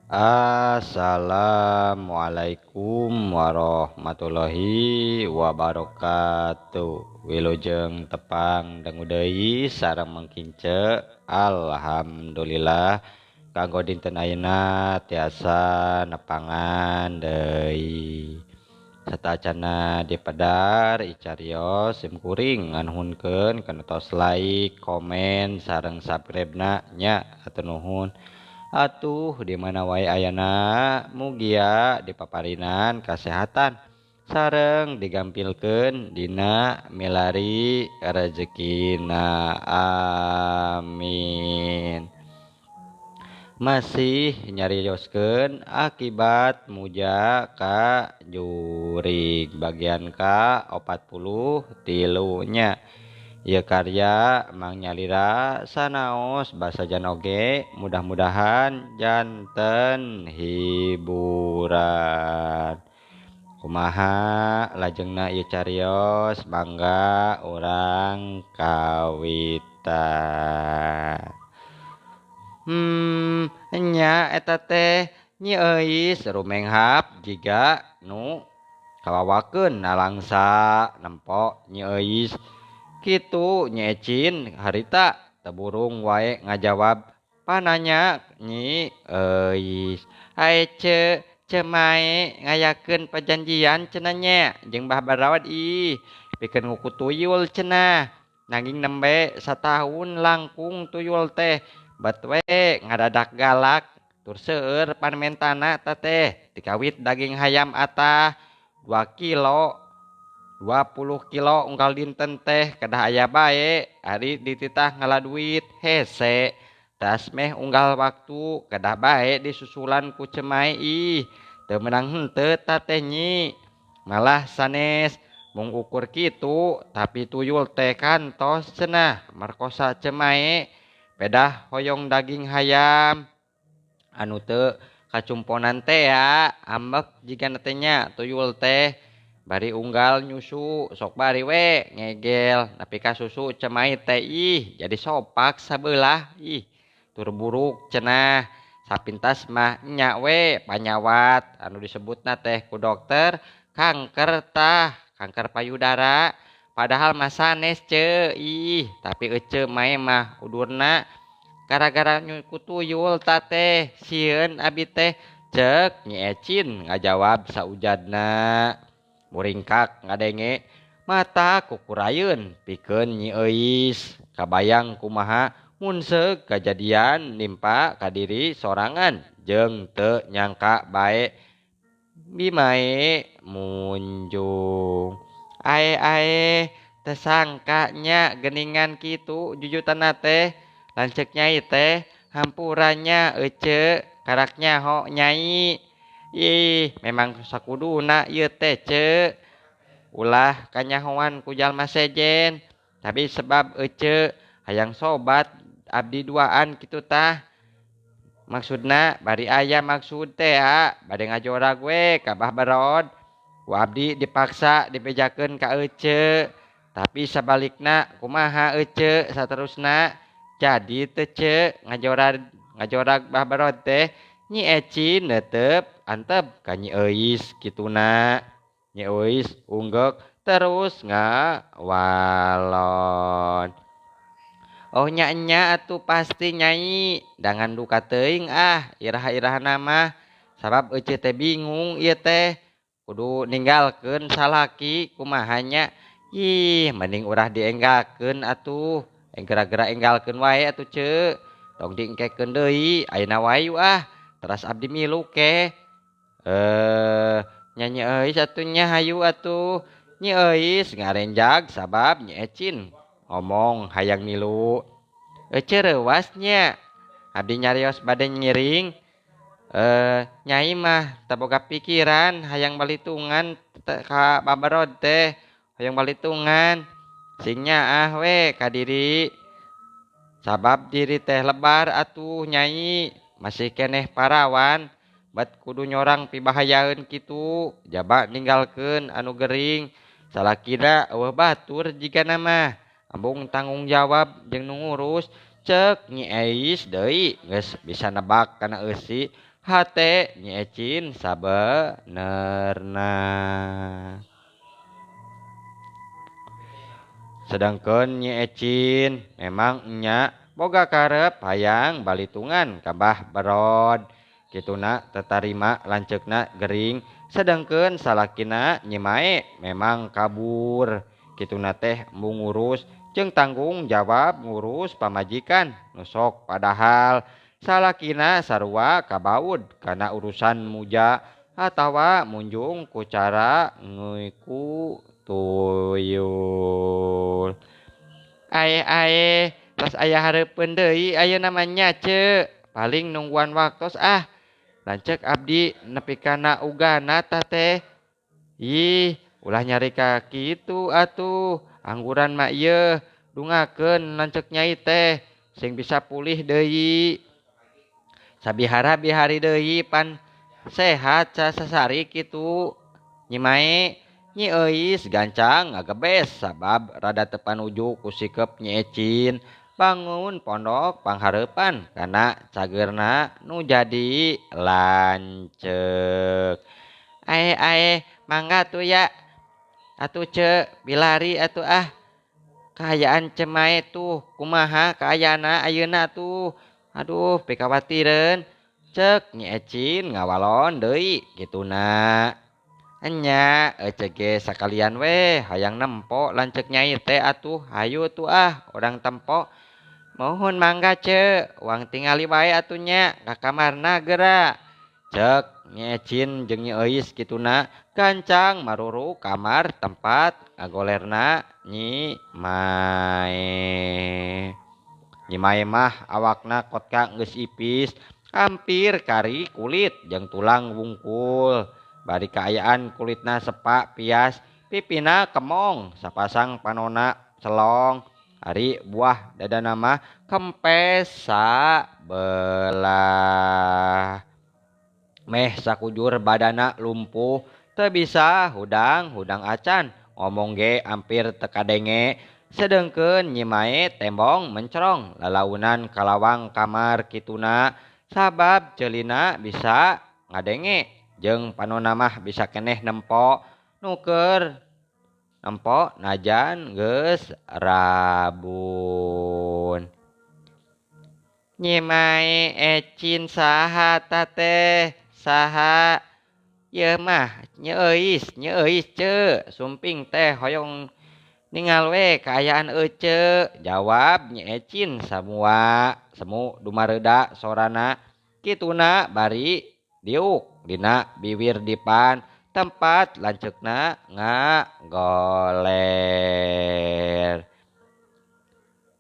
Assalamualaikum warahmatullahi wabarakatuh. Wilujeng tepang dangu deui sareng mengkince. Alhamdulillah kanggo dinten ayeuna tiasa nepangan deui. Satacana dipedar icarios sim kuring nganuhunkeun kana tos like, komen sareng subscribe-na nya hatur nuhun. Atuh di mana wae ayana mugia dipaparinan kasehatan sareng digampilkeun dina milari rezekina, amin. Masih nyarioskeun akibat muja ka jurig bagian ka 43 nya. Ieu karya Mang Nyalira sanaos basa oge mudah-mudahan janten hiburan. Kumaha lajengna ieu carios mangga urang kawitan. Nya eta teh Nyi Euis rumenghap jiga nu kawawakeun nalangsa nempo Nyi Euis. Kitu Nyi Ecin harita teburung wae ngajawab pananya Nyi Euis. Ae ce cemae ngayakeun perjanjian cenah nya jeung Bah Barawat ih pikeun nguku tuyul cenah nanging nembe satahun langkung tuyul teh bet we ngadadak galak tur seueur panmentana ta teh dikawit daging hayam atah 2 kilo 20 kilo unggal dinten teh kedah aya bae ari dititah ngala duit hese tas meh unggal waktu kedah bae disusulan ku cemai ih teu meunang henteu ta teh nyi malah sanes mung ukur kitu tapi tuyul teh kantos cenah markosa cemae pedah hoyong daging hayam anu teu kacumponan teh ya ambek jigana teh nya tuyul teh bari unggal nyusu sok bari we ngegel nepi ka susu cemai teh ih jadi sopak sabelah ih tur buruk cenah sapintas mah nya we panyawat anu disebutna teh ku dokter kanker tah kanker payudara padahal mah sanes ce ih tapi ece mae mah udurna gara-gara nyuku tuyul ta teh sieun abi teh cek Nyi Ecin ngajawab saujadna. Muringkak ngadenge mata kukurayeun pikeun Nyi Euis kabayang kumaha mun seug kajadian nimpa ka diri sorangan jeung teu nyangka bae bimae munjung. Ae-ae teu sangka nya geuningan kitu jujutanna teh lanceuk nyai teh hampura nya ece karak nyaho nyai. Ih memang sakuduna ieu teh ce ulah kanyahoan ku jalma sejen tapi sebab ece hayang sobat abdi duaan kitu tah maksudna bari aya maksud teh ha bade ngajorag we ka Bah Barod ku abdi dipaksa dibejakeun ka ece tapi sabalikna kumaha ece saterusna jadi teu ce ngajorag Bah Barod teh Nyi Ecin netep antep ka Nyi Euis kituna. Nyi Euis unggek terus ngawalon. Oh nya-nya atuh pasti nyai dangan duka teuing ah iraha-irahana mah sabab ece teh bingung ieu teh kudu ninggalkeun salaki kumaha nya ih mending urah dienggalkeun atuh geura-geura enggalkeun wae atuh ce tong diengkekeun deui ayeuna wae ah teras abdi milu ke nya Nyi Euis atuh nya hayu atuh Nyi Euis ngarenjag sabab Nyi Ecin ngomong hayang milu ece reuwas nya abdi nyarios bade ngiring nyai mah teu boga pikiran hayang balitungan ka Babarod teh hayang balitungan sing nyaah we ka diri sabab diri teh lebar atuh nyai masih keneh parawan bat kudu nyorang pibahayaeun kitu jaba ninggalkeun anu gering salakina eueuh batur jigana mah ambung tanggung jawab jeung nu ngurus cek Nyi Euis deui geus bisa nebak kana eusi Hate Nyi Ecin sabenerna. Sedangkeun Nyi Ecin memang nya boga karep hayang balitungan ka Bah Berod. Kituna tetarima lanceukna gering sedangkeun salakina Nyi Mae memang kabur. Kituna teh embung ngurus jeung tanggung jawab ngurus pamajikan nu sok padahal salakina sarua kabaud kana urusan muja atawa munjung ku cara ngeuku tuyul. Ae-ae tos aya hareupeun deui ayeuna mah nya ce, paling nungguan waktos ah. Lanceuk abdi nepi kana ugana tah teh. Ih, ulah nyarika kitu atuh. Angguran mah ieu dungakeun lanceuk nyai teh sing bisa pulih deui. Sabihara bihari deui pan sehat sasari kitu. Nyi Mae Nyi Euis gancang ngagebes sabab rada teu panuju ku sikep Nyi Ecin bangun pondok panghareupan kana cageurna nu jadi lanceuk. Ae-ae mangga tuh ya atuh ce bilari atuh ah. Kaayaan Cemae tuh kumaha kaayana ayeuna tuh. Aduh pikawatireun. Cek Nyi Ecin ngawalon deui kituna. Enya ece ge sakalian we hayang nempo lanceuk nyai teh atuh hayu tuh ah urang tempo. Mohon mangga ce uang tingali wae atuh nya ka kamarna geura. Cek Nyi Ecin jeung Nyi Euis kituna gancang maruru kamar tempat ngagolerna Nyi Mae. Nyi Mae mah awakna kotka geus ipis hampir kari kulit jeung tulang wungkul. Bari kaayaan kulitna sepak pias, pipina kemong, sapasang panona selong, ari buah dadana mah kempes sabelah. Meh sakujur badana lumpuh, teu bisa hudang-hudang acan, ngomong ge hampir teu kadenge. Sedengkeun Nyi Mae tembong mencerong lalaunan kalawang kamar kituna, sabab ceulina bisa ngadenge. Jeung panona mah bisa keneh nempo nuker nempo najan geus rabun. Nyi Mae Ecin saha ta teh saha ieu mah Nyi Euis Nyi Euis ce sumping teh hoyong ningal we kaayaan ece jawab Nyi Ecin samua semu dumareuda sorana kituna bari diuk dina biwir dipan tempat lanceukna ngagoler.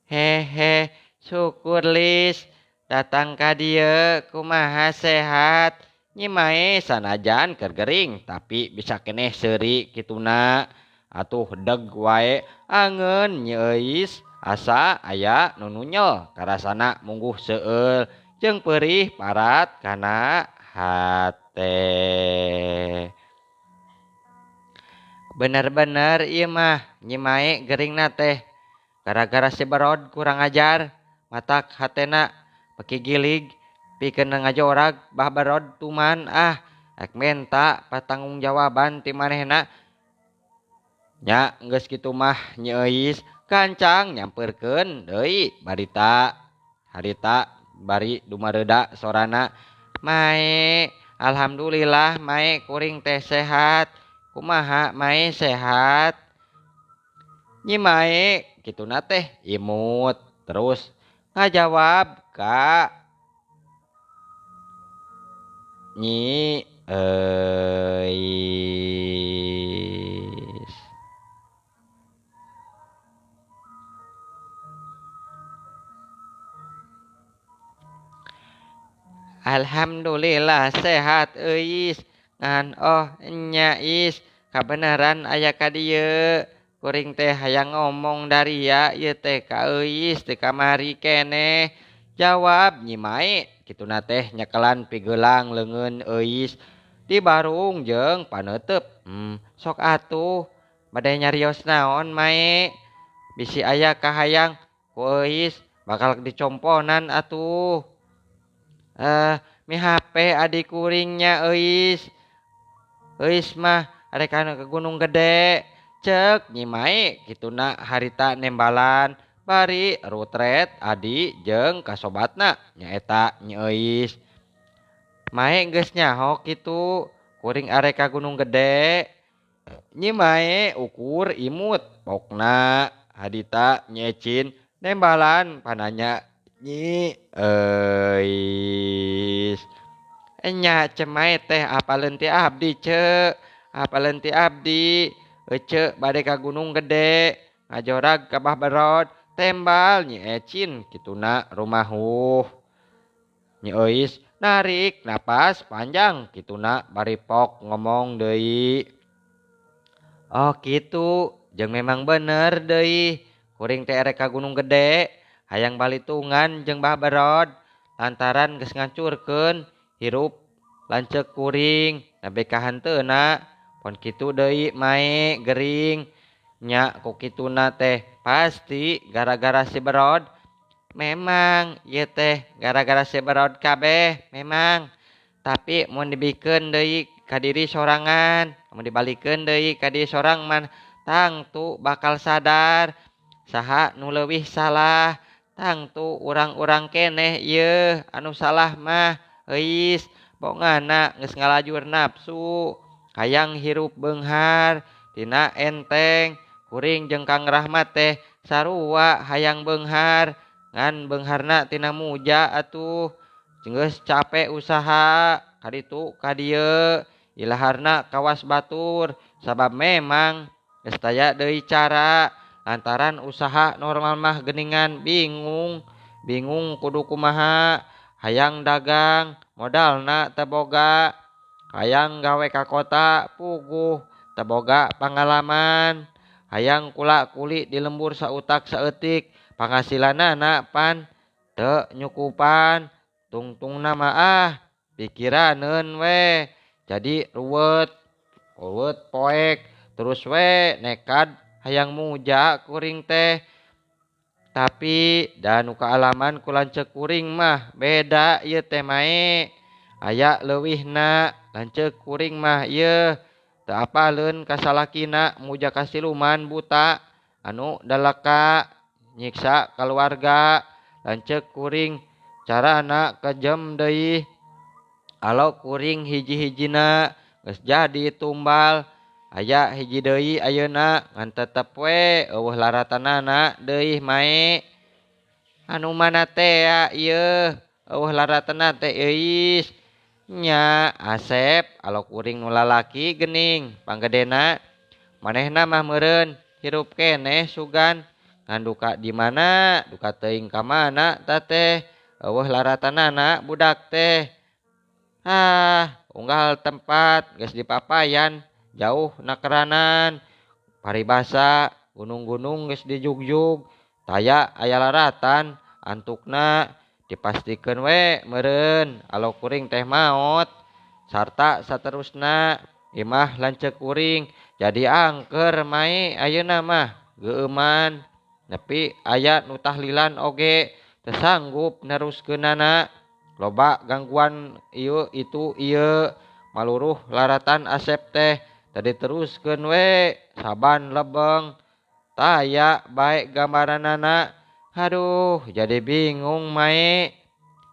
Hehe syukur lis datang ka dieu kumaha sehat. Nyi Mae sanajan keur gering tapi bisa keneh seuri kituna atuh deg wae angeun Nyi Euis asa aya nu nunyel karasana mungguh seueul jeung peurih parat kana hate. Bener-bener ieu mah Nyi Mae geringna teh gara-gara si Berod kurang ajar matak hatena peki gilig pikeun ngajorag Bah Berod tuman ah rek menta patanggung-jawaban ti manehna. Nya geus kitu mah Nyi Euis gancang nyampeurkeun deui barita harita bari dumareuda sorana. Mae alhamdulillah Mae kuring teh sehat. Kumaha Mae sehat? Nyi Mae kituna teh imut terus ngajawab ka Nyi Euis. Alhamdulillah sehat Euis ngan oh nya is kabeneran aya ka dieu kuring teh hayang ngomong daria ieu teh ka Euis teu kamari keneh jawab Nyi Mae kituna teh nyekelan pigelang leungeun Euis di barung jeung paneuteub. Sok atuh bade nyarios naon Mae bisi aya kahayang ku Euis bakal dicomponan atuh. Mihape adi kuringnya Euis. Euis mah arek ka Gunung Gede. Cek Nyi Mae kituna harita nembalan bari rutret adi jeung kasobatna nyaeta Nyi Euis. Mae geus nyaho kitu kuring arek ka Gunung Gede. Nyi Mae ukur imut pokna hadita Nyi Ecin nembalan pananya Nyi Euis. Enya Ceu Mae teh apaleun ti abdi ce, apaleun ti abdi. Ece bade ka Gunung Gede ngajorag ka Bah Berod tembal Nyi Ecin kituna rumahuh. Nyi Euis narik napas panjang kituna bari pok ngomong deui. Oh kitu jeung memang bener deui kuring teh erek ka Gunung Gede hayang balitungan jeung Bah Berod lantaran geus ngancurkeun hirup lanceuk kuring nepi ka hanteuna pon kitu deui Mae gering nya ku kituna teh pasti gara-gara si Berod. Memang ieu teh gara-gara si Berod kabeh memang, tapi mun dibikeun deui ka diri sorangan, mun dibalikeun deui ka diri sorang mah tangtu bakal sadar saha nu leuwih salah. Tangtu urang-urang keneh ieu anu salah mah. Euis bongana geus ngalajur nafsu hayang hirup beunghar tina enteng. Kuring jeung Kang Rahmat teh sarua hayang beunghar ngan beungharna tina muja atuh. Geus capek usaha kaditu ka dieu ilaharna kawas batur sabab memang geus taya deui cara lantaran usaha normal mah geuningan bingung, bingung kudu kumaha. Hayang dagang modalna teu boga, hayang gawe ka kota puguh teu boga pangalaman, hayang kula kuli di lembur sautak saeutik panghasilanana pan teu nyukupan. Tungtungna mah ah pikiraneun we jadi ruwet, ruwet poek terus we nekad hayang muja kuring teh. Tapi da nu kaalaman ku lanceuk kuring mah beda ieu teh Mae. Aya leuwihna lanceuk kuring mah ieu teu apaleun ka salakina muja ka siluman buta anu daleka nyiksa kaluarga. Lanceuk kuring carana kejem deui. Alo kuring hiji-hijina geus jadi tumbal. Aya hiji deui ayeuna ngan tetep we eueuh laratanana deui Mae. Anu mana teh ya ieu eueuh laratana teh euis nya Asep alo kuring nu lalaki geuning panggedena manehna mah meureun hirup keneh sugan ngan duka di mana duka teuing ka mana ta teh eueuh laratanana budak teh. Ah unggal tempat geus dipapayan jauh nakeranan paribasa gunung-gunung geus dijugjug taya aya laratan antukna dipastikeun we meureun alo kuring teh maot sarta saterusna imah lanceuk kuring jadi angker Mae ayeuna mah geueuman nepi aya nu tahlilan oge teu sanggup neruskeunana loba gangguan ieu itu ieu maluruh laratan Asep teh tadi teruskeun we saban lebeng taya bae gambaranana. Aduh jadi bingung Mae.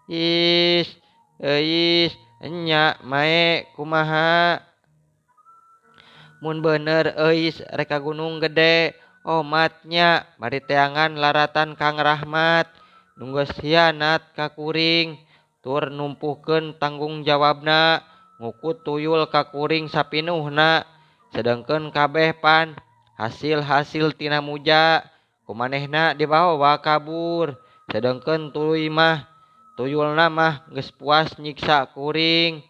Is euis enya Mae kumaha mun bener euis rek ka Gunung Gede omatnya bari teangan laratan Kang Rahmat nu geus hianat ka kuring tur numpuhkeun tanggung jawabna ngukut tuyul ka kuring sapinuhna sedengkeun kabeh pan hasil-hasil tina muja kumanehna dibawa kabur sedengkeun tuluy mah tuyulna mah geus puas nyiksa kuring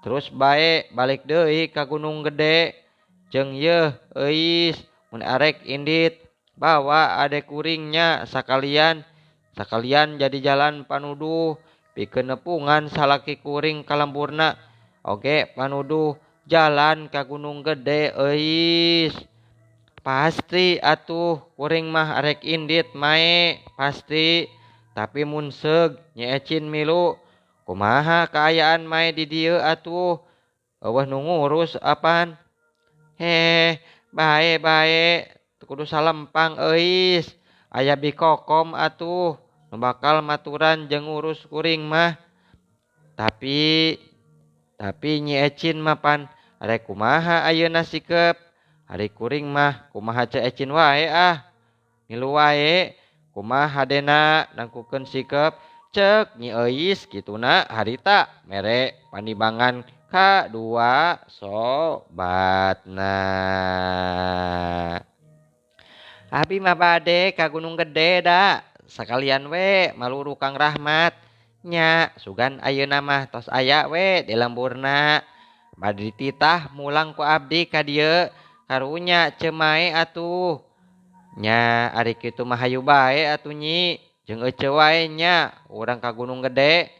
terus bae balik deui ka Gunung Gede jeung yeuh euis mun arek indit bawa ade kuringnya sakalian sakalian jadi jalan panuduh pikeun nepungan salaki kuring ka lemburna oge panuduh jalan ka Gunung Gede euis. Pasti atuh kuring mah arek indit Mae pasti, tapi mun seug Nyi Ecin milu Kumaha kaayaan mae di dieu atuh? Eueuh nu ngurus apan? Heh, bae bae teu kudu salempang euis. Aya bikokom atuh nu bakal maturan jeung ngurus kuring mah. Tapi Nyi Ecin mah pan arek kumaha ayeuna sikep? Ari kuring mah kumaha Ceu Ecin wae ah. Ngilu wae kumaha hadena nangkukeun sikep cek Nyi Euis kituna harita mere panimbangan ka dua sobatna. Abi mah bade ka Gunung Gede da sakalian we maluru Kang Rahmat nya sugan ayeuna mah tos aya we di lemburna. Bade dititah mulang ku abdi ka dieu karunya Ceu Mae atuh. Nya ari kitu mah hayu bae atuh Nyi jeung eceu wae nya urang ka Gunung Gede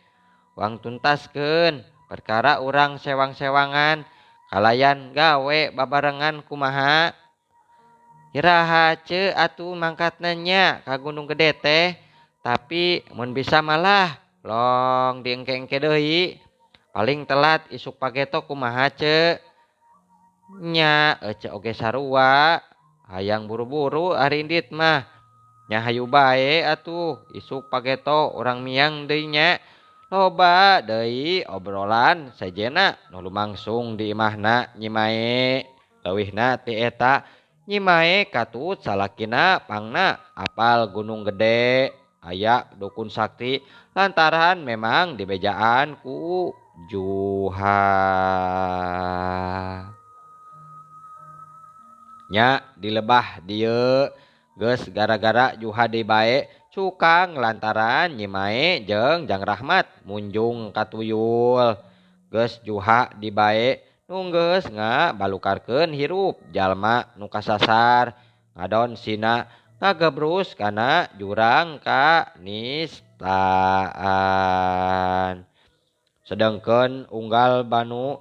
wang tuntaskeun perkara urang sewang-sewangan kalayan gawe babarengan kumaha. Iraha Ceu atuh mangkatna nya ka Gunung Gede teh tapi mun bisa malah long diengke-engke deui paling telat isuk pageto kumaha Ceu. Nya eceu oge sarua hayang buru-buru ari indit mah nya hayu bae atuh isuk pageto urang miang deui nya. Loba deui obrolan sejena nu lumangsung di imahna Nyi Mae. Leuwihna ti eta Nyi Mae katut salakina pangna apal Gunung Gede aya dukun sakti lantaran memang dibejaan ku Juha. Nya dilebah dieu geus gara-gara Juha deui bae cukang lantaran Nyi Mae jeung Jang Rahmat munjung ka tuyul. Geus Juha dibae nu geus ngabalukarkeun hirup jalma nu kasasar ngadon sina ngagebrus kana jurang kanistaan. Sedengkeun unggal banu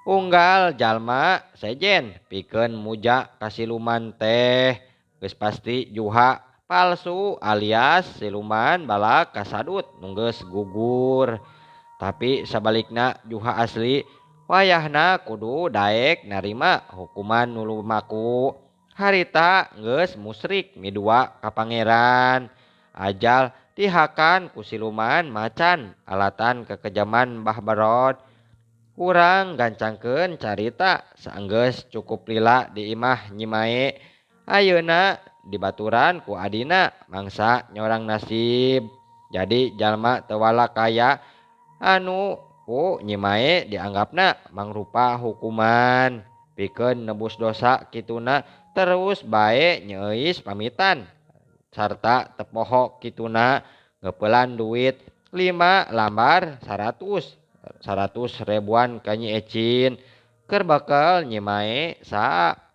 unggal jalma sejen pikeun muja ka siluman teh geus pasti Juha palsu alias siluman balak kasadut nu geus gugur. Tapi sabalikna Juha asli wayahna kudu daek narima hukuman nu lumaku. Harita geus musrik midua ka pangeran. Ajal dihakan ku siluman macan alatan kekejaman Mbah Barod. Kurang gancangkeun carita saenggeus cukup lila di imah Nyi Mae. Ayeuna dibaturan ku adina mangsa nyorang nasib. Jadi jalma teu walakaya anu ku Nyi Mae dianggapna mangrupa hukuman pikeun nebus dosa kituna terus bae Nyi Euis pamitan sarta tepoho kituna ngeupelan duit 5 lambar 100 ribuan ka Nyi Ecin keur bekel Nyi Mae sapopoe.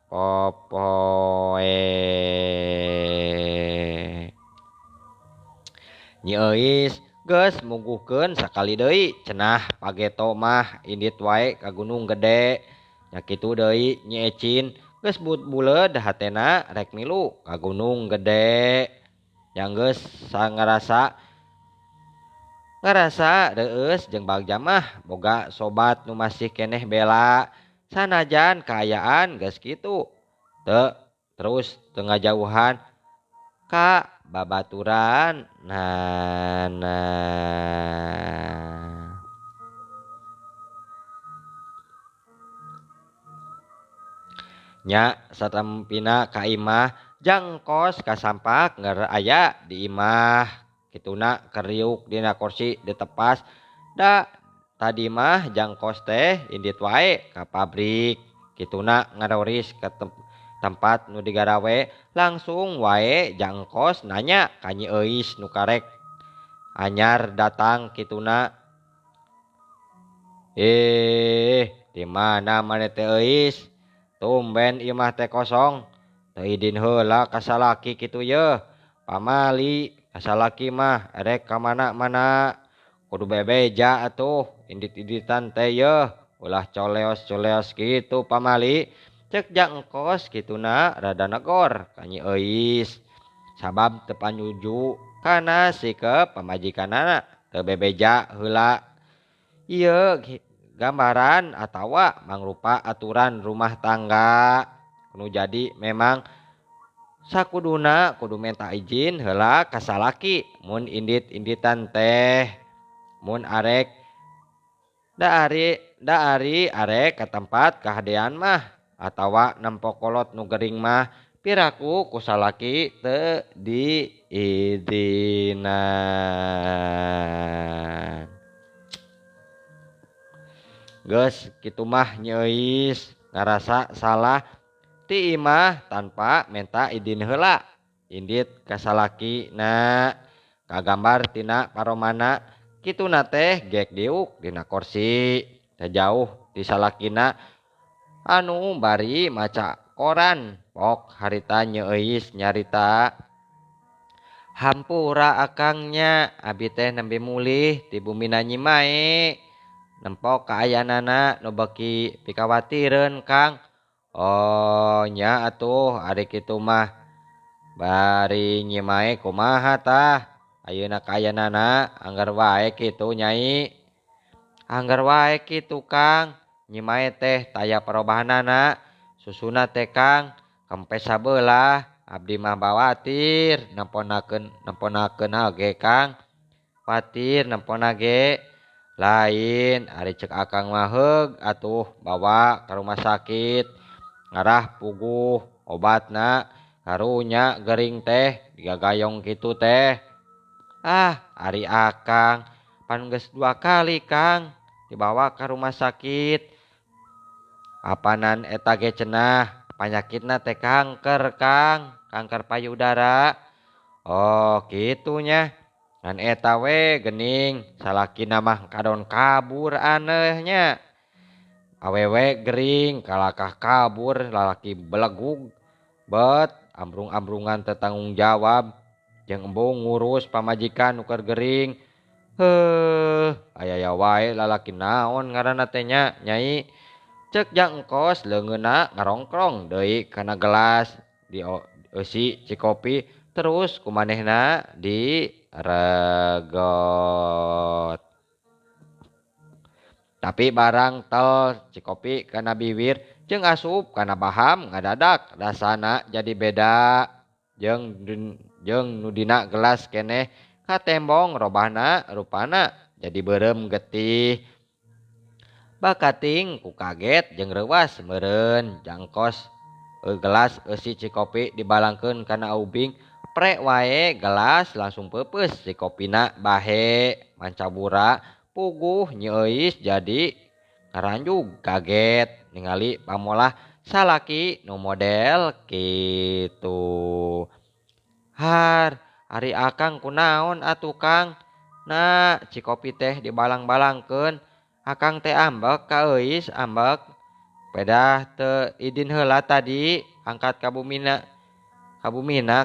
Nyi Euis geus mungguhkeun sakali deui cenah pageto mah indit wae ka Gunung Gede. Nya kitu deui Nyi Ecin geus buleud hatena rek milu ka Gunung Gede. Yang geus ngarasa reueus jeung bagja mah boga sobat nu masih keneh bela sanajan kaayaan geus kitu teu terus teu ngajauhan ka babaturan nana. Nya satempina ka imah jangkos kasampak ngeur aya di imah kituna keriuk dina kursi ditepas da tadi mah jangkos teh indit wae ka pabrik kituna ngaroris ka tempat nu digarawe langsung wae jangkos nanya ka Nyi Euis nu karek anyar datang kituna. Di mana maneh teh Euis? Tumben imah teh kosong. Teu idin heula ka salaki kitu yeuh. Pamali ka salaki mah erek ka mana-mana. Kudu bebeja atuh indit-inditan teh yeuh. Ulah coleos-coleos kitu pamali. Cek jangkos kituna rada negor ka Nyi Euis. Sabab teu panyuju kana sikep pamajikanana. teu bebeja heula. Ieu gambaran atawa mangrupa aturan rumah tangga nu jadi memang sakuduna kudu menta izin heula ka salaki mun indit-inditan teh mun arek da ari arek ka tempat kahadean mah atawa nempo kolot nu gering mah piraku ku salaki teu diizinan. Geus kitu mah Nyi Euis ngarasa salah ti imah tanpa menta idin heula indit ka salakina kagambar tina paromana kituna teh gek diuk dina korsi teu jauh ti salakina anu bari maca koran. Pok harita Nyi Euis nyarita, hampura akangnya abi teh nembe mulih ti bumina Nyi Mae nempok kaayanana nu beuki pikawatireun Kang. Oh nya atuh ari kitu mah bari Nyi Mae kumaha tah ayeuna kaayanana angger wae kitu Nyai. Angger wae kitu Kang, Nyi Mae teh taya perobahanana susuna teh Kang kempes sabelah abdi mah bawatir nemponakeun oge Kang, watir nempona ge lain ari cek akang mah heug atuh bawa ka rumah sakit ngarah puguh obatna karunya gering teh digagayong kitu teh. Ah ari akang pan geus 2 kali Kang dibawa ka rumah sakit apanan eta ge cenah panyakitna teh kanker Kang, kanker payudara. Oh kitunya ngan eta we gening salakina mah kadon kabur anehnya. Awewe gering kalakah kabur lalaki belegug bet ambrung-ambrungan teu tanggung jawab jeung embung ngurus pamajikan nu keur gering. Heuh aya wae lalaki naon ngaranna teh nya Nyai. Cek jang engkos leungeunna ngarongkrong deui kana gelas di eusi cikopi terus kumanehna diregot. Tapi barang tel cikopi kana biwir jeung asup kana baham ngadadak rasana jadi beda jeung nu dina gelas keneh katembong robahna rupana jadi beureum getih. Bakating ku kaget jeung reuwas meureun jangkos gelas eusi cikopi dibalangkeun kana ubing prek wae gelas langsung peupeus cikopina bahe mancabura puguh Nyi Euis jadi karanjug kaget ningali pamolah salaki nu model kitu. Har ari akang kunaon atuh Kang, nah cikopi teh dibalang-balangkeun akang teh ambek ka Euis ambek pedah teu idin heula tadi angkat ka bumina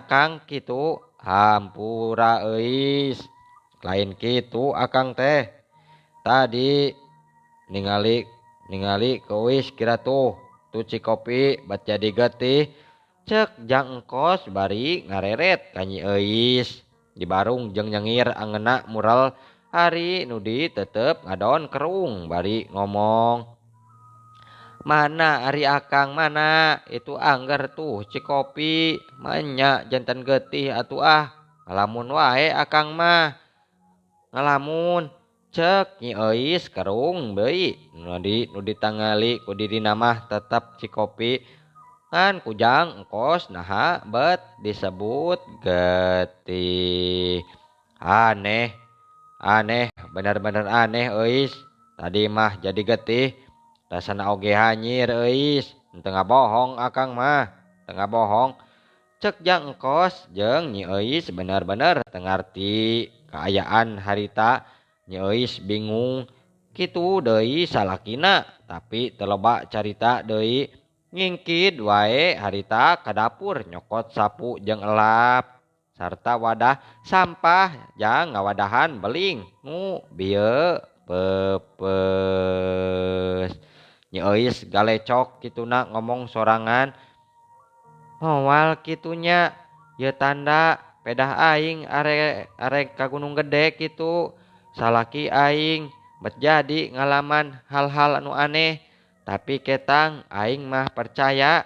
Kang kitu. Hampura Euis lain kitu akang teh tadi ningali ke Euis kira tuh cikopi bat jadi getih. Cek jang engkos bari ngareret ka Nyi Euis di barung jeung nyengir angeuna mural ari nudi tetep ngadon kerung bari ngomong, mana ari akang mana itu angger tuh cikopi manya jantan getih atuh ah ngalamun wae akang mah ngalamun. Cek Nyi Euis kerung deui nu ditangali ku dirina mah tetep cikopi ngan kujang engkos naha bet disebut getih. Aneh aneh bener-bener aneh Euis tadi mah jadi getih rasana oge hanyir Euis teu ngabohong akang mah teu ngabohong. Cek jang engkos jeung Nyi Euis bener-bener teu ngarti kaayaan harita. Nyi Euis bingung kitu deui salakina tapi teu loba carita deui ngingkid wae harita ka dapur nyokot sapu jeung elap sarta wadah sampah jang ngawadahan beling nu bieu peupeus. Nyi Euis galecok kituna ngomong sorangan, moal kitunya ieu tanda pedah aing arek ka Gunung Gede kitu. Salaki aing bet jadi ngalaman hal-hal anu aneh tapi ketang aing mah percaya.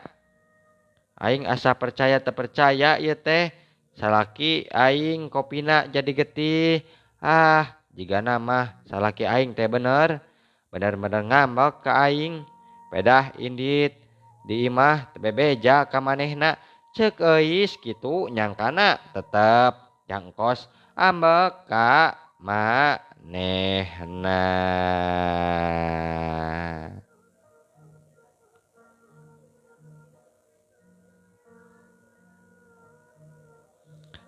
Aing asa percaya teu percaya ieu teh. Salaki aing kopina jadi getih. Ah, jigana mah salaki aing teh bener. Bener-bener ngambek ka aing. Pedah indit di imah teu bebeja ka manehna. Ceuk Euis kitu nyangkana tetep jangkos ambek ka manehna.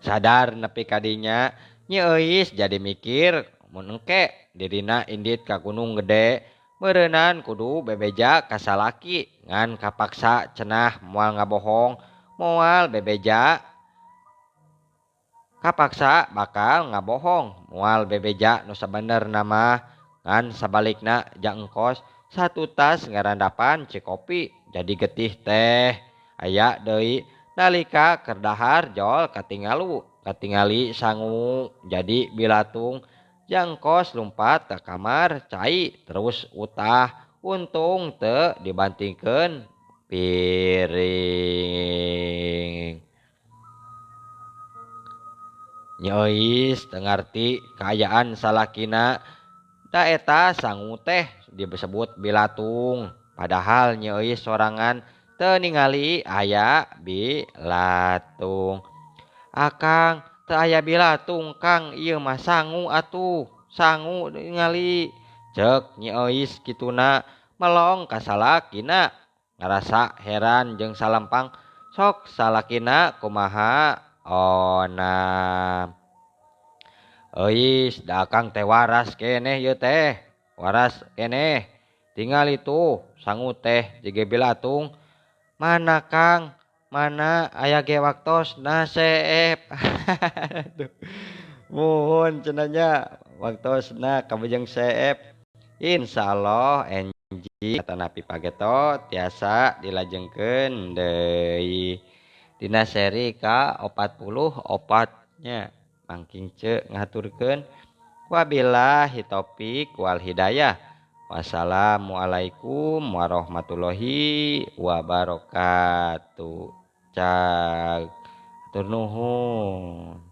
Sadar nepi ka dinya Nyi Euis jadi mikir mun engke dirina indit ka Gunung Gede meureunan kudu bebeja ka salaki ngan kapaksa cenah moal ngabohong moal bebeja kapaksa bakal ngabohong moal bebeja nu sabenerna mah ngan sabalikna jangkos satu tas ngarandapan cikopi jadi getih teh aya deui nalika keur dahar jol katingali sangu jadi bilatung jangkos lumpat ke kamar cai terus utah untung teu dibantingkeun piring. Nyi Euis teu ngarti kaayaan salakina da eta sangu teh disebut bilatung padahal Nyi Euis sorangan teu ningali aya bilatung. Akang teu aya bilatung Kang ieu mah sangu atuh sangu ningali ceuk Nyi Euis kituna melong ka salakina ngarasa heran jeung salempang sok salakina kumaha onam. Euis da akang teh waras keneh ieu teh waras keneh tingali tuh sangu teh jiga bilatung mana Kang mana aya ge waktosna seep. Muhun cenah nya waktosna kabujeng seep. Insyaallah enjing atanapi pageto tiasa dilajengkeun deui dina seri ka 44 nya. Mangking ce ngaturkeun wabillahi taufik wal hidayah. Wassalamualaikum warahmatullahi wabarakatuh. Cag hatur nuhun.